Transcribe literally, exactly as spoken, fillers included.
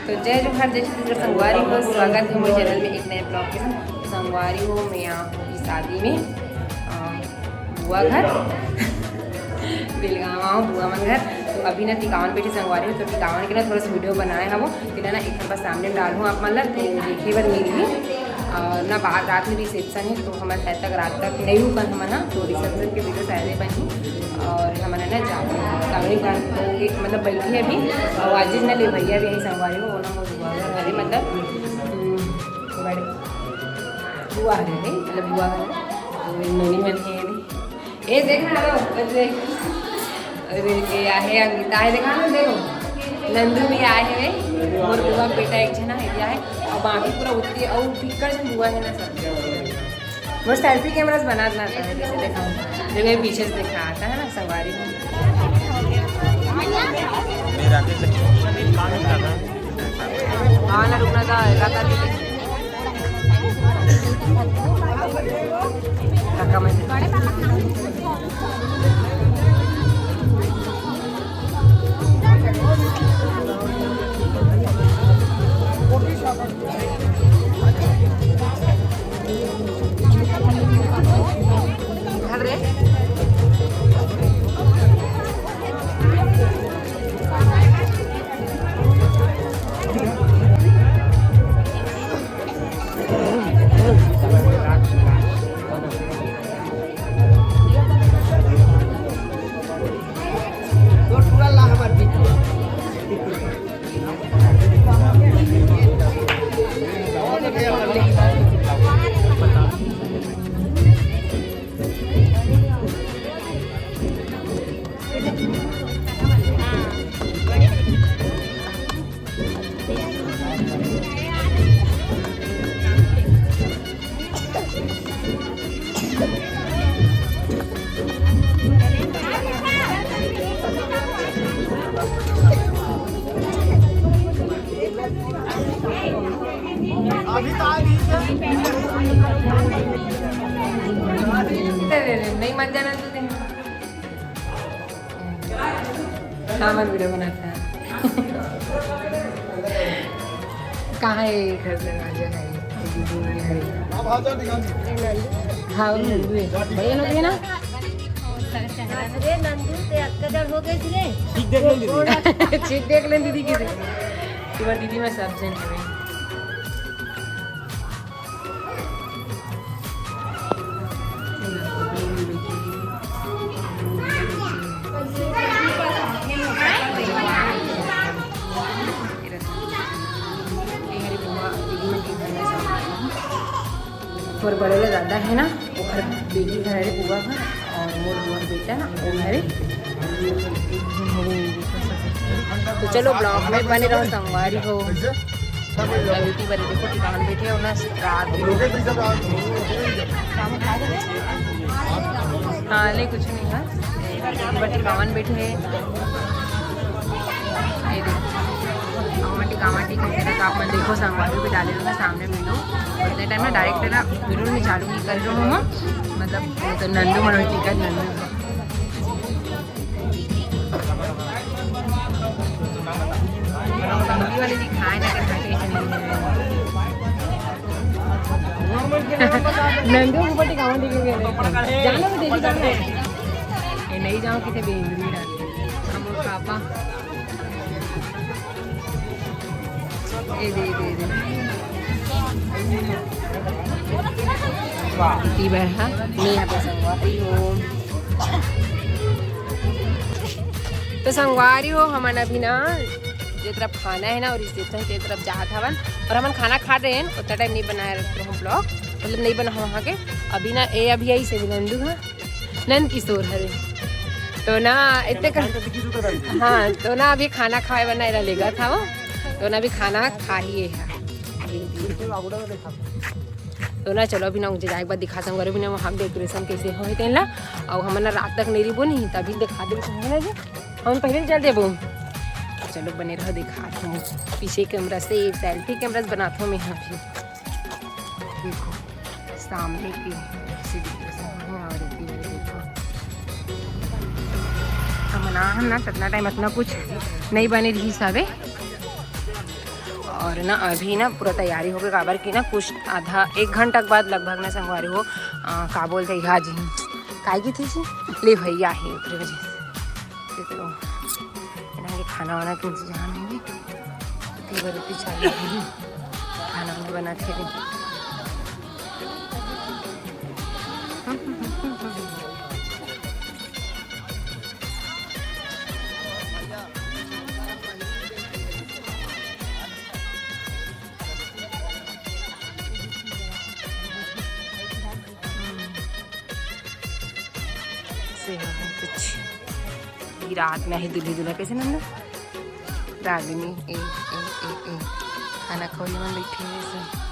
तो जय जोहार, जय छत्तीसगढ़ संगवारी हो, स्वागत है मोर चैनल में एक नए ब्लॉग के साथ। संगवारी हो, मैं यहाँ हूँ शादी में, अ, बुआ घर। बेलगाम आऊँ बुआ मन घर। तो अभी ना टिकावन बैठे संगवारी हो, तो टिकावन के ना थोड़ा सा वीडियो बनाए हवो, तेला ना एक बार सामने में डालूँ आप मन ला, तो देखे बर मिलही। और ना बात रात में रिसेप्शन है, तो हमन शायद तक रात तक नहीं रुकन हमन ह, तो रिसेप्शन के वीडियो शायद बनही। और हमन है ना जाबो कावेरी घाट, तो एक मतलब बैठी अभी, और आज ना ले भैया भी यही संगवारी हो, वो ना मोर बुआ घर हरे, मतलब, हम्म, बड़े बुआ हरे नहीं, मतलब बुआ घर हरे, तो नोनी मन है नहीं। ए देख ना, लो, बस देख। अरे, ये आहे अंकिता है, देखा ना, देखो। नंदू भी आए हैं, मोर बुआ बेटा एक जना है, ये है। और बाकी पूरा उतरी, और पिक्कर से बुआ है ना सब। मोर सेल्फी कैमरा से बना, बना आता है, जैसे देखा हूँ। देखो, ये पीछे से देखा आता है ना, संगवारी में। मेरा के हाँ ना, रुकना था, इलाका भी देखो। काका मन। अभी तो आ गई क्या? नहीं, मत जाना तू। हाँ, मैं वीडियो बनाता है। कहाँ है घर दरवाजा है? हाँ, वो नंदू है। भैया लोग है ना? अरे नंदू, ते अक्का जड़ हो गई थी रे। ठीक देख लें दीदी। ठीक देख लें दीदी की। तुम्हारी दीदी में सब जन है। मोर बड़े ले दादा है ना, ओकर बेटी घर है बुआ घर, और मोर बुआ बेटा ना, वो घर है। तो चलो, ब्लॉग में बने रहो, संगवारी हो। अभी ती बने देखो, टिकावन बैठे हो ना, रात में। हाँ, नहीं, कुछ नहीं है, बट टिकावन बैठे हैं। ये देखो, हम टिकावन टिकट है, तो आप मन देखो, संगवारी भी डाले होंगे सामने वीडियो। उतने टाइम में डायरेक्ट है ना, वीडियो में चालू नहीं कर रहा हूँ, मतलब, तो नंदू मनोज टिकट नंदू। मम्मी वाले दिखाए ना, कैसा कैसे नहीं है। नंदू ऊपर टिकावन टिकट गए। जानो तो देखी जानो। ये नहीं जाओ किते बेंदरी डाल। हम लोग पापा। ए दे, दे, दे। वाह। ई बार, हाँ, मैं यहाँ पे संगवारी हो। तो संगवारी हो, हमन अभी ना जे तरफ खाना है ना, और रिसेप्शन के तरफ जात हवन, और हमन खाना खा रहे हैं, उतना टाइम नहीं बनाए रहे हम ब्लॉग, मतलब नहीं बना वहाँ के। अभी ना, ए अभी आई से नंदू है, नंद किशोर हरे। तो ना इतने कर, हाँ, तो ना अभी खाना खाए बर ना एला लेगा था वो, तो ना अभी खाना खा ही है। तो ना चलो, अभी ना मुझे जाए के बाद दिखा संगवारी, अभी ना वहाँ डेकोरेशन कैसे होए तेन ला, और हमन ना रात तक नहीं रिबो नहीं, तभी दिखा देबो, समझ ना जे हम पहले चल देबो। चलो बने रहो, दिखा तुम पीछे कैमरा से, सेल्फी कैमरा से बनाता हूँ मैं यहाँ भी। देखो सामने की सीढ़ी के सामने और एक ये देखो। हमन आहन ना, ततना टाइम अतना कुछ नहीं बने रही साबे। और ना अभी ना पूरा तैयारी हो गई, काबर कि ना कुछ आधा एक घंटा के बाद लगभग ना संगवारी हो, अ, का बोलते, आ जी, काय की थी जी, ले भैया है ओकरे वजह से। ये तो इन्हें खाना वाना के इंतजाम है, तेरा रोटी चालू है, खाना वाना बना के दे। से हो कुछ। ये रात में ही दूल्ही दूल्हा कैसे नंदा? रागिनी, ए, ए, ए, ए। खाना खौरी मन बैठे हैं ऐसे।